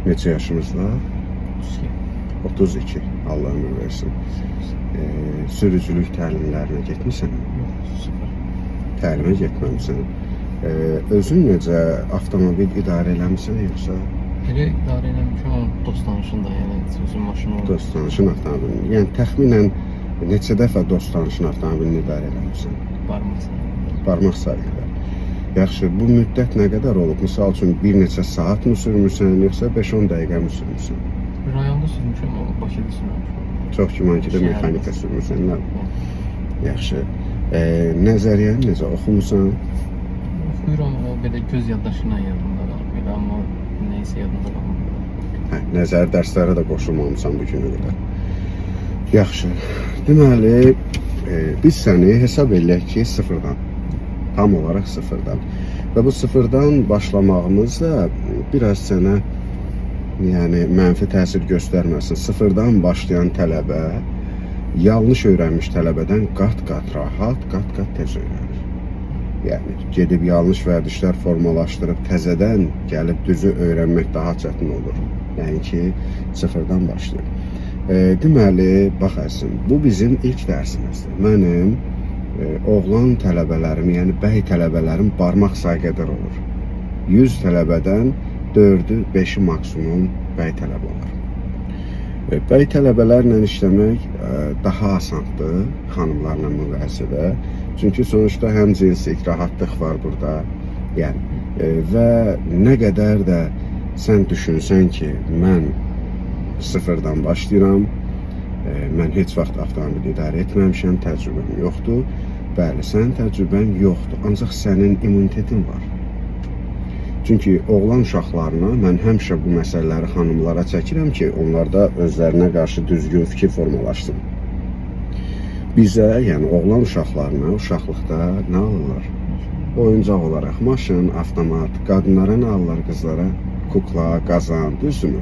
Neçə yaşımız var? 32. 32. Allah ömür versin. Sürücülük təlimlərinə getmisən? Yox, sıfır. Təlimə getməmisən. Özün necə avtomobil idarə eləmisən yoxsa Elə idarə eləmişəm, amma dost danışın da, yəni özüm maşını olmur. Dost danışın avtomobilini? Yəni təxminən neçə dəfə dost danışın avtomobilini idarə eləmisən? Barmaq sayılır. Barmaq sayı qədər. Yaxşı, bu müddət nə qədər olub? Misal üçün bir neçə saat mı sürmüsən, yoxsa 5-10 dəqiqə mi sürmüsən? Rayonda sürmüşəm, amma Bakıda sürməmişəm. Çox güman ki də Şəhərdə. mexanika sürmüsən, nə? Yaxşı. Nəzəriyyəni necə oxumusan? Oxuyuram, o belə göz yaddaşı ilə yadımda qalıb belə, amma nəysə yadımda qalmır. Hə, nəzəri dərslərə də qoşulmamısan bu günə qədər. Yaxşı. Deməli, biz səni hesab eləyək ki, sıfırdan. Tam olaraq sıfırdan. Və bu sıfırdan başlamağımız da biraz sənə yəni mənfi təsir göstərməsin. Sıfırdan başlayan tələbə yanlış öyrənmiş tələbədən qat-qat rahat, qat-qat tez öyrənir. Yəni gedib yanlış vərdişlər formalaşdırıb təzədən gəlib düzü öyrənmək daha çətin olur. Yəni ki, sıfırdan başlayır. Deməli, bax əzizim, bu bizim ilk dərsimizdir. Mənim oğlan tələbələrim, yəni bəy tələbələrim barmaq sayı qədər olur. 100 tələbədən 4-ü, 5-i maksimum bəy tələbə olar. Bəy tələbələrlə işləmək daha asandır xanımlarla müqayisədə. Çünki sonuçda həm cinslik rahatlıq var burada. Yəni və nə qədər də sən düşünsən ki, mən sıfırdan başlayıram, mən heç vaxt avtomobil idarə etməmişəm, təcrübəm yoxdur. Bəli, sənin təcrübən yoxdur, ancaq sənin immunitetin var. Çünki oğlan uşaqlarına mən həmişə bu məsələləri xanımlara çəkirəm ki, onlar da özlərinə qarşı düzgün fikir formalaşsın. Bizə, yəni oğlan uşaqlarına uşaqlıqda nə alırlar? Oyuncaq olaraq maşın, avtomat, qadınlara nə alırlar, qızlara? Kukla, qazan, düzdürmü?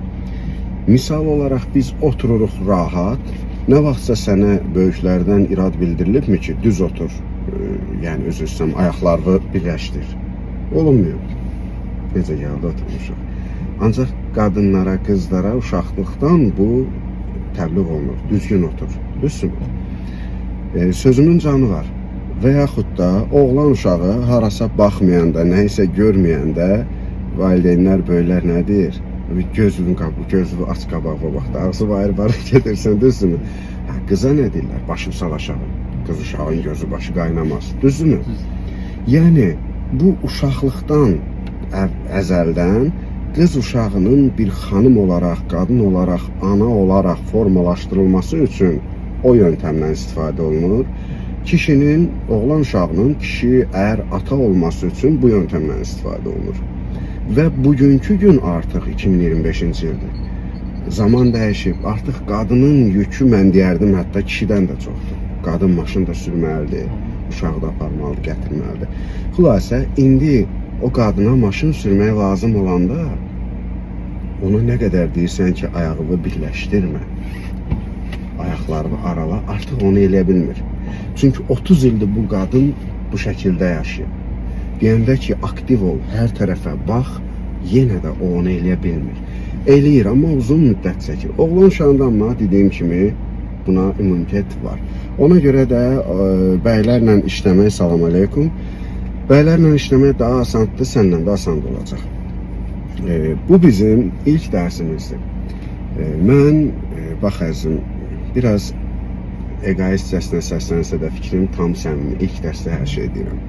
Misal olaraq biz otururuq rahat, nə vaxtsa sənə böyüklərdən irad bildirilibmi ki, düz otur, yəni üzr istəyirəm, ayaqlarını birləşdir. Olunmuyor. Necə gəldi oturmuşuq. Ancaq qadınlara, qızlara uşaqlıqdan bu təbliğ olunur. Düzgün otur. Düzdürmü? Sözümün canı var. Və yaxud da oğlan uşağı harasa baxmayanda, nəyisə görməyəndə valideynlər, böyüklər nə deyir? Gözünü qapı, gözünü aç qabağa bax da, ağzı bayır barı gedirsən, düzdürmü? Hə, qıza nə deyirlər? Başını sal aşağı. Qız uşağın gözü başı qaynamaz. Düzdürmü? Düz. Yəni bu uşaqlıqdan əzəldən qız uşağının bir xanım olaraq, qadın olaraq, ana olaraq formalaşdırılması üçün o yöntəmdən istifadə olunur. Kişinin, oğlan uşağının kişi, ər, ata olması üçün bu yöntəmdən istifadə olunur. Və bugünkü gün artıq 2025-ci ildir. Zaman dəyişib. Artıq qadının yükü mən deyərdim hətta kişidən də çoxdur. Qadın maşın da sürməlidir, uşağı da aparmalıdır, gətirməlidir. Xülasə, indi o qadına maşın sürmək lazım olanda ona nə qədər deyirsən ki, ayağını birləşdirmə, ayaqlarını arala, artıq onu eləyə bilmir. Çünki 30 ildir bu qadın bu şəkildə yaşayır. Deyəndə ki, aktiv ol, hər tərəfə bax, yenə də o onu eləyə bilmir. Eləyir, amma uzun müddət çəkir. Oğlan uşağında amma dediyim kimi buna immunitet var. Ona görə də bəylərlə işləmək, salam aleykum, bəylərlə işləmək daha asandır, səndən də asan olacaq. Bu bizim ilk dərsimizdir. Mən, bax əzizim, biraz egoistcəsinə səslənsə də fikrim tam səmimi, ilk dərsdə hər şey deyirəm.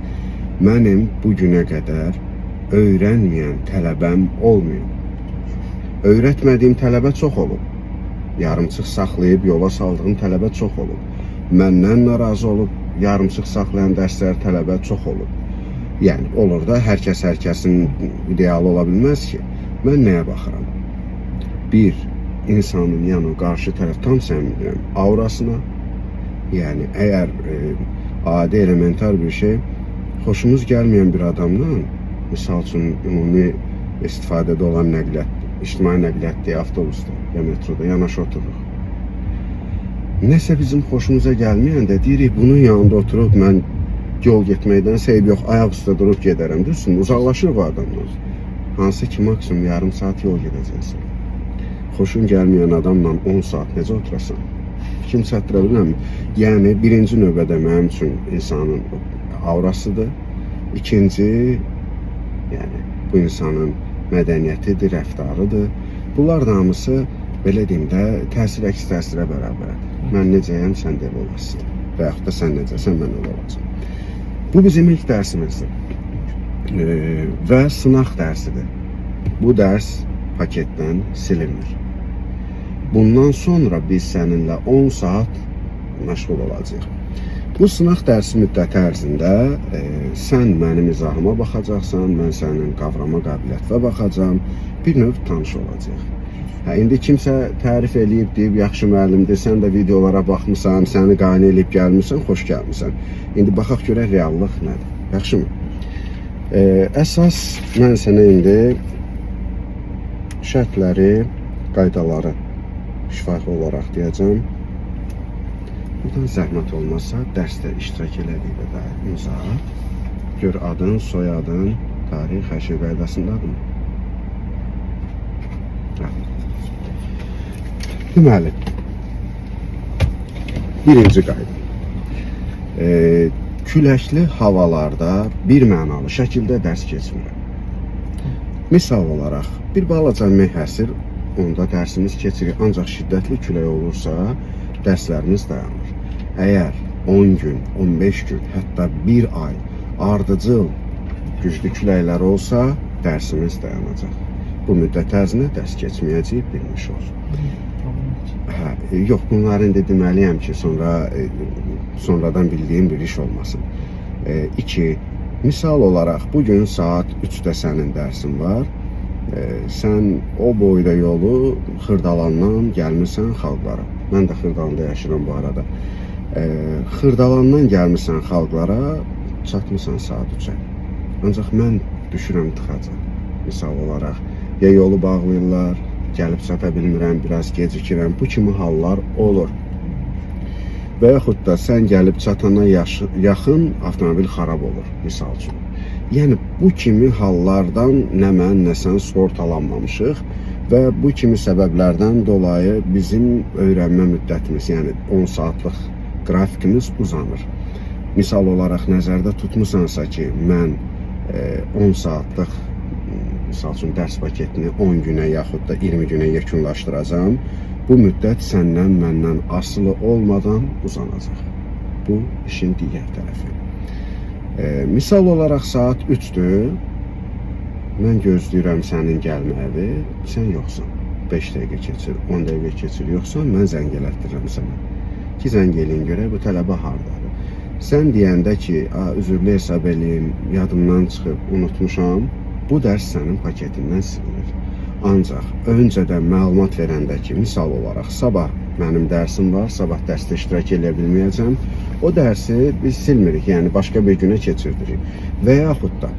Mənim bu günə qədər öyrənməyən tələbəm olmayıb. Öyrətmədiyim tələbə çox olub. Yarımçıq saxlayıb yola saldığım tələbə çox olub. Məndən narazı olub, yarımçıq saxlayan dərslər tələbə çox olub. Yəni olur da, hər kəs hər kəsin idealı ola bilməz ki. Mən nəyə baxıram? Bir, insanın, yəni qarşı tərəf tam səmimi deyirəm, aurasına. Yəni əgər adi elementar bir şey xoşumuz gəlməyən bir adamdan, misal üçün ümumi istifadədə olan nəqliyyat, ictimai nəqliyyatda, avtobusda ya metroda yanaşı otururuq. Nəsə bizim xoşumuza gəlməyəndə deyirik, bunun yanında oturub mən yol getməkdənsə eybi yox, ayaq üstə durub gedərəm. Düzdürmü? Uzaqlaşırıq o adamdan. Hansı ki maksimum yarım saat yol gedəcəksən. Xoşun gəlməyən adamla 10 saat necə oturasan? Kim çatdıra bilirəm? Yəni birinci növbədə mənim üçün insanın aurasıdır. İkinci, yəni bu insanın mədəniyyətidir, rəftarıdır. Bunlar da hamısı belə deyim də təsir əks təsirə bərabərdir. Mən necəyəm, sən də elə olasın. Və yaxud da sən necəsən, mən elə olacağam. Bu bizim ilk dərsimizdir. Və sınaq dərsidir. Bu dərs paketdən silinmir. Bundan sonra biz səninlə 10 saat məşğul olacağıq. Bu sınaq dərsi müddəti ərzində sən mənim izahıma baxacaqsan, mən sənin qavrama qabiliyyətinə baxacağam. Bir növ tanış olacağıq. Hə, indi kimsə tərif eləyib, deyib yaxşı müəllimdir, sən də videolara baxmısan, səni qane eləyib gəlmisən, xoş gəlmisən. İndi baxaq görək reallıq nədir. Yaxşımı? Əsas mən sənə indi şərtləri, qaydaları şifahi olaraq deyəcəm. Buradan zəhmət olmasa dərsdə iştirak elədikdə də imza at. Gör adın, soyadın, tarix, hər şey qaydasındadırmı? Hə. Deməli, birinci qayda. Küləkli havalarda bir mənalı şəkildə dərs keçmirəm. Misal olaraq, bir balaca meh əsir, onda dərsimiz keçirik. Ancaq şiddətli külək olursa, dərslərimiz dayanır. Əgər 10 gün, 15 gün, hətta bir ay ardıcıl güclü küləklər olsa, dərsimiz dayanacaq. Bu müddət ərzində dərs keçməyəcəyik, bilmiş ol. Problem yox. Hə, yox, bunları indi deməliyəm ki, sonra sonradan bildiyim bir iş olmasın. İki, misal olaraq bu gün saat 3-də sənin dərsin var. Sən o boyda yolu Xırdalandan gəlmisən Xalqlara. Mən də Xırdalanda yaşayıram bu arada. Xırdalandan gəlmisən Xalqlara, çatmısan saat 3-ə. Ancaq mən düşürəm tıxaca. Misal olaraq, ya yolu bağlayırlar, gəlib çata bilmirəm, biraz gecikirəm. Bu kimi hallar olur. Və yaxud da sən gəlib çatana yaxın avtomobil xarab olur, misal üçün. Yəni bu kimi hallardan nə mən, nə sən sığortalanmamışıq və bu kimi səbəblərdən dolayı bizim öyrənmə müddətimiz, yəni 10 saatlıq qrafikimiz uzanır. Misal olaraq nəzərdə tutmusansa ki, mən 10 saatlıq misal üçün dərs paketini 10 günə yaxud da 20 günə yekunlaşdıracağam. Bu müddət səndən, məndən asılı olmadan uzanacaq. Bu işin digər tərəfi. Misal olaraq saat 3-dür. Mən gözləyirəm sənin gəlməyini, sən yoxsan. 5 dəqiqə keçir, 10 dəqiqə keçir, yoxsan, mən zəng elətdirirəm sənə. Ki zəng eləyin görək bu tələbə hardadır. Sən deyəndə ki, "A, üzrlü hesab eləyim, yadımdan çıxıb, unutmuşam." Bu dərs sənin paketindən silinir. Ancaq öncədən məlumat verəndə ki, misal olaraq sabah mənim dərsim var, sabah dərsdə iştirak eləyə bilməyəcəm. O dərsi biz silmirik, yəni başqa bir günə keçirdirik. Və yaxud da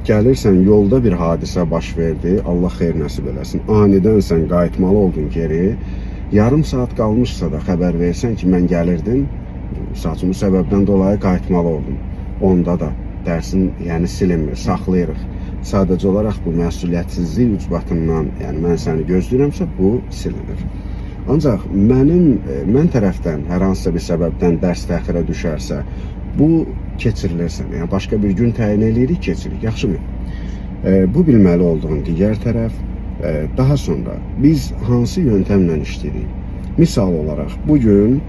gəlirsən, yolda bir hadisə baş verdi, Allah xeyir nəsib eləsin. Anidən sən qayıtmalı oldun geri. Yarım saat qalmışsa da xəbər versən ki, mən gəlirdim, misal üçün bu səbəbdən dolayı qayıtmalı oldum. Onda da dərsin, yəni silinmir, saxlayırıq. Sadəcə olaraq bu məsuliyyətsizlik ucbatından, yəni mən səni gözləyirəmsə, bu silinir. Ancaq mənim mən tərəfdən hər hansısa bir səbəbdən dərs təxirə düşərsə, bu keçirilir sənə. Yəni başqa bir gün təyin eləyirik, keçirik. Yaxşımı? Bu bilməli olduğun digər tərəf. Daha sonra biz hansı yöntəmlə işləyirik? Misal olaraq bu gün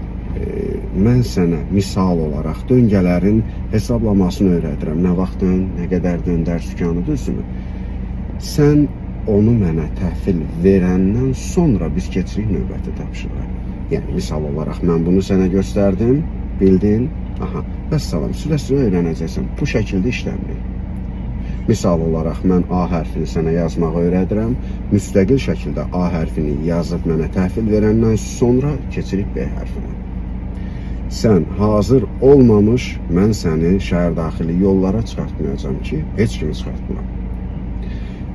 mən sənə misal olaraq döngələrin hesablamasını öyrədirəm. Nə vaxt dön, nə qədər döndər sükanı, düzdürmü? Sən onu mənə təhvil verəndən sonra biz keçirik növbəti tapşırığa. Yəni misal olaraq mən bunu sənə göstərdim, bildin? Aha, vəssalam, sürə-sürə öyrənəcəksən. Bu şəkildə işləmirik. Misal olaraq mən A hərfini sənə yazmağı öyrədirəm. Müstəqil şəkildə A hərfini yazıb mənə təhvil verəndən sonra keçirik B hərfinə. Sən hazır olmamış mən səni şəhər daxili yollara çıxartmayacağam ki, heç kimi çıxartmıram.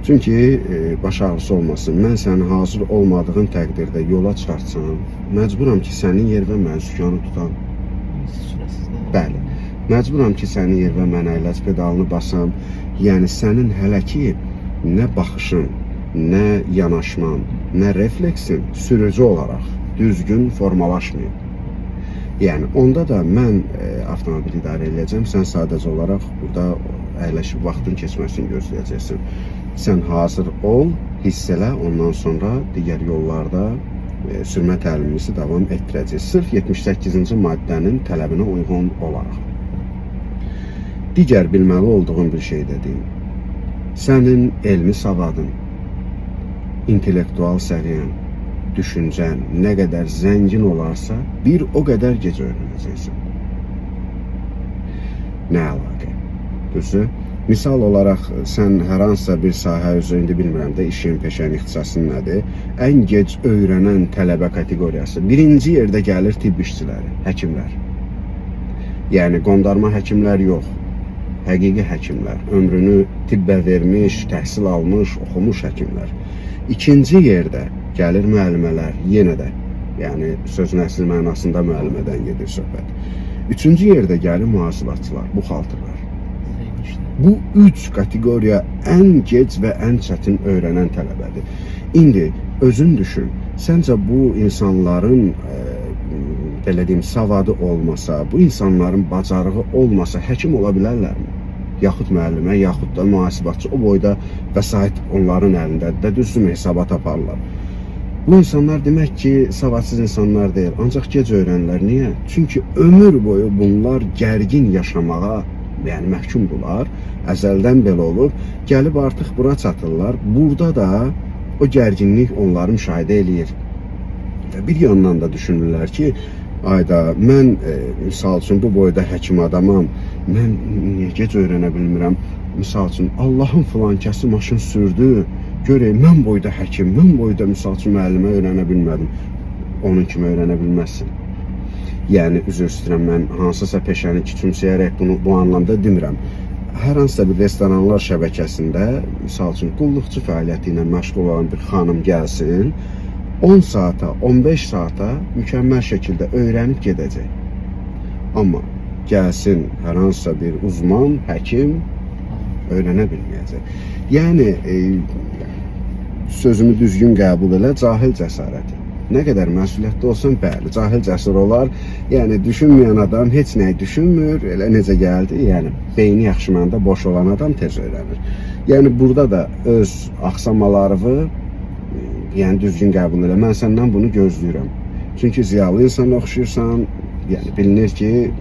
Çünki baş ağrısı olmasın, mən səni hazır olmadığın təqdirdə yola çıxartsam, məcburam ki, sənin yerinə mən sükanı tutam. Sürəsizdən. Bəli. Məcburam ki, sənin yerinə mən əyləc pedalını basam. Yəni sənin hələ ki nə baxışın, nə yanaşman, nə refleksin sürücü olaraq düzgün formalaşmayıb. Yəni onda da mən avtomobili idarə eləyəcəm, sən sadəcə olaraq burada əyləşib vaxtın keçməsini gözləyəcəksən. Sən hazır ol, hiss elə, ondan sonra digər yollarda sürmə təlimimizi davam etdirəcəyik. Sırf 78-ci maddənin tələbinə uyğun olaraq. Digər bilməli olduğun bir şey də deyim. Sənin elmi savadın, intellektual səviyyən, düşüncən nə qədər zəngin olarsa, bir o qədər gec öyrənəcəksən. Nə əlaqə? Düzdür? Misal olaraq sən hər hansısa bir sahə üzrə, indi bilmirəm də işin, peşənin, ixtisasın nədir? Ən gec öyrənən tələbə kateqoriyası birinci yerdə gəlir tibb işçiləri, həkimlər. Yəni qondarma həkimlər yox, həqiqi həkimlər, ömrünü tibbə vermiş, təhsil almış, oxumuş həkimlər. İkinci yerdə gəlir müəllimələr, yenə də, yəni sözün əsl mənasında müəllimədən gedir söhbət. Üçüncü yerdə gəlir mühasibatçılar, buxalterlər. Bu üç kateqoriya ən gec və ən çətin öyrənən tələbədir. İndi özün düşün, səncə bu insanların belə deyim, savadı olmasa, bu insanların bacarığı olmasa həkim ola bilərlərmi? Yaxud müəllimə, yaxud da mühasibatçı, o boyda vəsait onların əlindədir də, düzdürmü, hesabat aparırlar. Bu insanlar demək ki, savadsız insanlar deyil, ancaq gec öyrənirlər. Niyə? Çünki ömür boyu bunlar gərgin yaşamağa, yəni məhkumdular. Əzəldən belə olub, gəlib artıq bura çatırlar. Burada da o gərginlik onları müşahidə eləyir. Və bir yandan da düşünürlər ki, ayda mən misal üçün bu boyda həkim adamam, mən niyə gec öyrənə bilmirəm? Misal üçün Allahın filan kəsi maşın sürdü, görək mən boyda həkim, mən boyda misal üçün müəllimə öyrənə bilmədim. Onun kimi öyrənə bilməzsin. Yəni üzr istəyirəm, mən hansısa peşəni küçümsəyərək bunu bu anlamda demirəm. Hər hansısa bir restoranlar şəbəkəsində misal üçün qulluqçu fəaliyyəti ilə məşğul olan bir xanım gəlsin, 10 saata, 15 saata mükəmməl şəkildə öyrənib gedəcək. Amma gəlsin hər hansısa bir uzman, həkim öyrənə bilməyəcək. Yəni sözümü düzgün qəbul elə, cahil cəsarəti. Nə qədər məsuliyyətli olsan, bəli, cahil cəsur olar. Yəni düşünməyən adam heç nəyi düşünmür, elə necə gəldi, yəni beyni yaxşı mənada boş olan adam tez öyrənir. Yəni burada da öz axsamalarını yəni düzgün qəbul elə. Mən səndən bunu gözləyirəm. Çünki ziyalı insana oxşayırsan, yəni bilinir ki,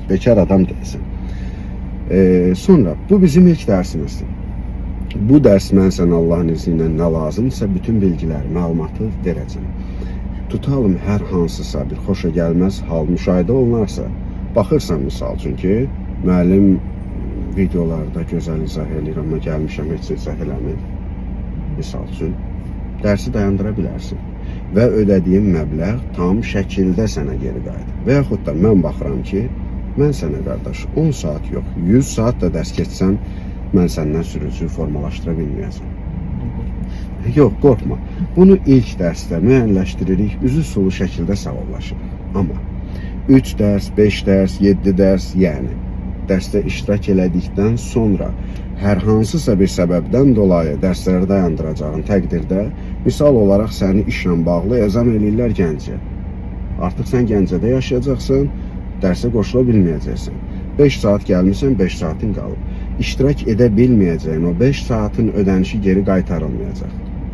bekar adam deyilsən. Sonra bu bizim ilk dərsimizdir. Bu dərs mən sənə Allahın izni ilə nə lazımdırsa bütün bilgiləri, məlumatı verəcəm. Tutalım hər hansısa bir xoşa gəlməz hal müşahidə olunarsa, baxırsan misal üçün ki, müəllim videolarda gözəl izah eləyir, amma gəlmişəm heç izah eləmir. Misal üçün dərsi dayandıra bilərsən və ödədiyin məbləğ tam şəkildə sənə geri qayıdır. Və yaxud da mən baxıram ki, mən sənə qardaş 10 saat yox, 100 saat da dərs keçsəm, mən səndən sürücü formalaşdıra bilməyəcəm. Yox, qorxma. Bunu ilk dərsdə müəyyənləşdiririk, üzü sulu şəkildə sağollaşırıq. Amma 3 dərs, 5 dərs, 7 dərs, yəni dərsdə iştirak elədikdən sonra hər hansısa bir səbəbdən dolayı dərsləri dayandıracağın təqdirdə, misal olaraq səni işlə bağlı ezam eləyirlər Gəncəyə. Artıq sən Gəncədə yaşayacaqsan, dərsə qoşula bilməyəcəksən. 5 saat gəlmisən, 5 saatın qalıb. İştirak edə bilməyəcəyin o 5 saatın ödənişi geri qaytarılmayacaq.